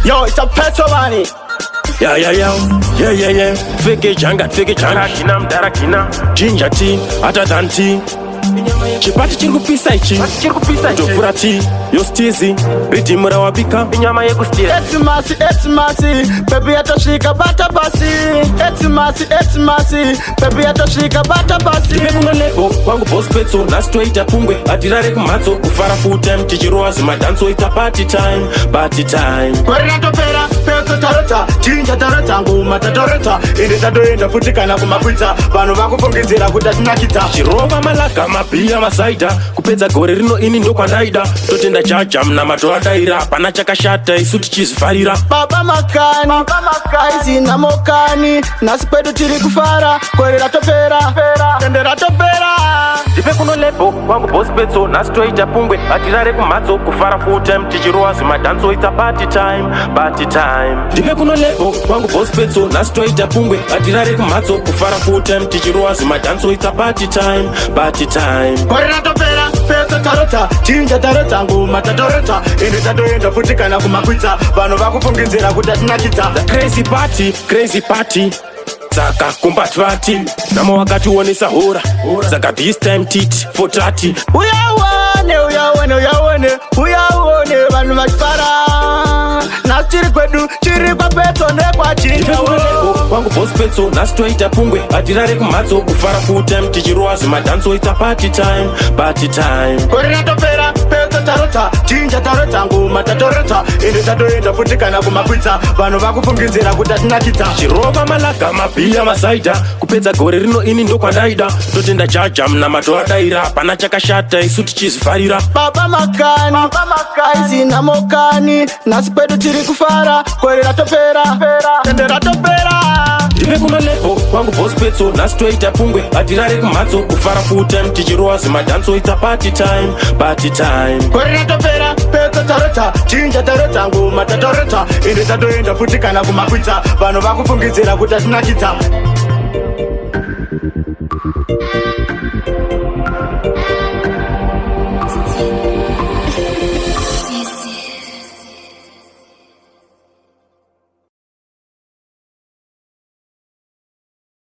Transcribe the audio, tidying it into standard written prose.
Yo, it's a Petrovani. Yeah, yeah, yeah, yeah, yeah, yeah. Fake janga, fake janga. Kina mdara kina. Ginger tea, hotter than tea. Chipati chiri kupisa ichi. Topfura tea, yo stizi. Riddim rawabika. Inyama yekustira. Etimasi, etimasi, baby yatosvika bata pasi. Etimasi, etimasi, baby yatosvika bata pasi. Ndipe kuno lebo kwangu boss Petso, nhasi toita pungwe, hatirare kumhatso, kufara full time tichirova zvimadhanso. It's a party time, party time. Gore ratopera, Petso tarota, chinja tarota, ngoma tatorota, ende tatoenda futi kana kumakwitsa, vanhu vakufungidzira kuti atinakidza. Chirova malaga, mabhiya, masaidha, kupedza gore rino ini ndokwandaida. Totenda jaja munamato adaira, hapana chakashata, isu tichizvifarira. Baba makani, aizina mokani, nhasi kwedu tiri kufara, gore ratopera, tende ratopera. Ndipe kuno lebo kwangu boss Petso, nhasi toita pungwe, hatirare kumhatso, kufara full time tichirova zvimadhanso. It's a party time, party time. Ndipe kuno lebo kwangu boss Petso, nhasi toita pungwe, hatirare kumhatso, kufara full time tichirova zvimadhanso. It's a party time, party time. Gore ratopera, Petso tarota, chinja tarota, ngoma tatorota, ende tatoenda futi kana kumakwitsa, vanhu vakufungidzira kuti atinakidza. Crazy party, crazy party. Saka kumbatvati namo wakationesa hora, saka this time tit for 30. Uyaone, uyaone, uyaone, uyaone vanhu vachifara, nhasi tiri kwedu, chiri kwaPetso nekwachinja. Kwangu boss Petso, nhasi toita pungwe, hatirare kumhatso, kufara full time tichirova zvimadhanso. It's a party time, party time. Gore ratopera, Petso tarota, chinja tarota, ngoma tatorota, ende tatoenda futi kana kumakwitsa, vanhu vakufungidzira kuti atinakidza. Chirova malaga, mabhiya, masaidha, kupedza gore rino ini ndokwandaida. Totenda jaja munamato adaira, hapana chakashata, isu tichizvifarira. Baba makani, aizina mokani, nhasi kwedu tiri kufara, gore ratopera, tende ratopera. Ndipe kuno lebo kwangu boss Petso, nhasi toita pungwe, hatirare kumhatso, kufara full time tichirova zvimadhanso. It's a party time, party time. Gore ratopera, Petso tarota, chinja tarota, ngoma tatorota, ende tatoenda futi kana kumakwitsa, vanhu vakufungidzira kuti atinakidza.